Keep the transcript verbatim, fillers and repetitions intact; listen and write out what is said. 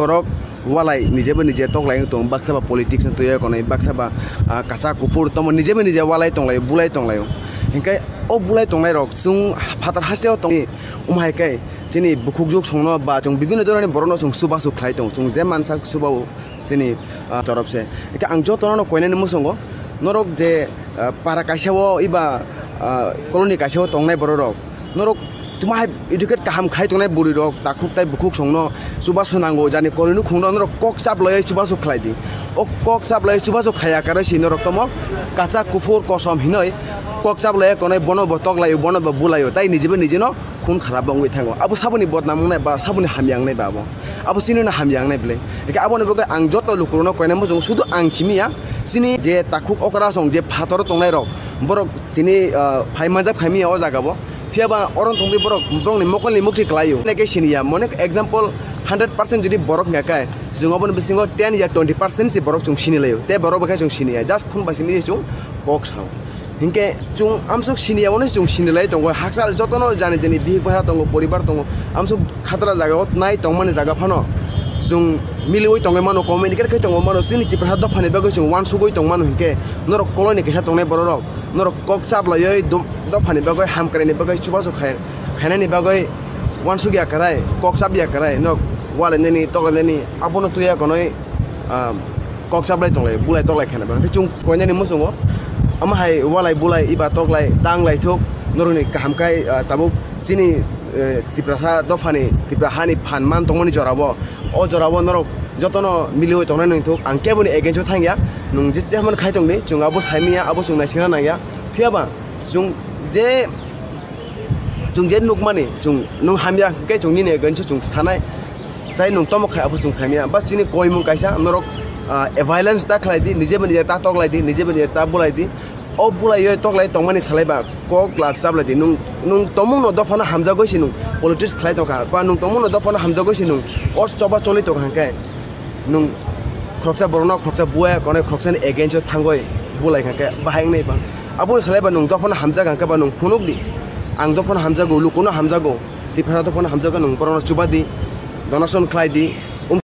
Borok walai nije bai nije toklai wng tong, baksa ba politics ni twiwi konai, baksa ba, ah, kacha kuphur tomo nije bai nije walai tonglai, bulai tonglaio. Hinkhe o bulai tongnai rok chwng phatar hasteo tongwi, omo hai khe chini bukhuk juk songno ba chwng bibinno dhoroni borokno chwng chubachu khlai tong, chwng je mansa chubao chini, ah, torop se. Hinkhe ang jotono koinani muchungo norok je, ah, para kaisa o eba, ah, colony kaisa o tongnai borok rok, norok tuma hai educate kaham khai tongnai bwrwi rok, takhuk tai bukhuk songno chubachu nango, jani koroi nukhung rok norok kok chap laiwi chubachu khlai di. O kok chap laiwi chubachu khaiya karwi si norok tomo kacha kuphur kosom hinoi kok chap laiya konai, bono bo toklaio, bono bo bulaio, tai nije bai nije no khun kharap wngwi thango. Abo saboni bodnam wngnai ba saboni hamya wngnai ba abo? Abo chini no hamya wngnai bwle. Hinkhe aboni bagwi ang joto lukurokno koinai muchungo, sudu ang simi ya, chini je takhuk okra song je phator tongnai rok, borok tini, ah, phai manjak phai manya o jaga o. Phiya ba oro tongwi borok borokni mokolni mukti kwlaio. Neke sini ya, mone example, hundred percent jodi borok hingka khe, chwng oboni bisingo ten ya twenty percent se borok chwng sini laio. Tei borok bai khe chwng sini ya, just phone bai simi chwng kok sao. Hinkhe chwng amsuk sini ya, ono chwng sini lai tongo. Hakchal jotono jani jani bihik bwsa tongo, poribar tongo. Amsuk khatra jaga o nai tongmani jaga phano chwng miliwi tongwi mano, communicate khai tongwi mano. Chini Tiprasa dophani bagwi chwng uansugwi tong mano hinkhe norok koloni kaisa tongnai borok rok, norok kok chap laiwi do-, dophani bagwi, hamkraini bagwi, chubachu khai-, khainani bagwi uansuk ya kwrai, kok chap ya kwrai, norok walainani, toklainani, abono twiya konoi, ah, kok chaplai tonglai, bulai toklai khaina bagwi. Hinkhe chwng koinani muchungo, omo hai walai bulai, eba toklai, tanglai thuk, norokni kaham khai, ah, tabuk chini, eh, Tiprasa dophani, Tipra hani phan man tongmani jorao, o jorao norok jotono miliwi tongnai nung thuk, ang keboni against o thangya, nung je, jemon khai tongdi, chwng abo saimanya, abo chwng naisingna nangya, phiya ba chwng je, chwng je nukmani, chwng nung hamya khe chwng nini against o chwng sanai, chai nung tomo khai abo chwng saimanya, bas chini koimung kaisa norok, ah, violence ta khlai di, nije bai nije ta toklai di, nije bai nije ta bulai di, o bulaiwi toklai tongmani salai ba kok lab chaplai di. Nung, nung tongmungno dophano hamjagwi se nung politics khlai tongkha, ba nung tongmungno dophano hamjagwi se nung o choba choli tongkha hinkhe, nung khoroksa borokno khoroksa buya konai khoroksani against o thangwi bulai kha khe bahai wngnai ba? Aboni salai ba nung dophano hamjak hwnkhe ba nung phunuk di, ang dophano hamjago, lukuno hamjago, Tiprasa dophano hamjago, nung borokno chuba di, donation khlai di.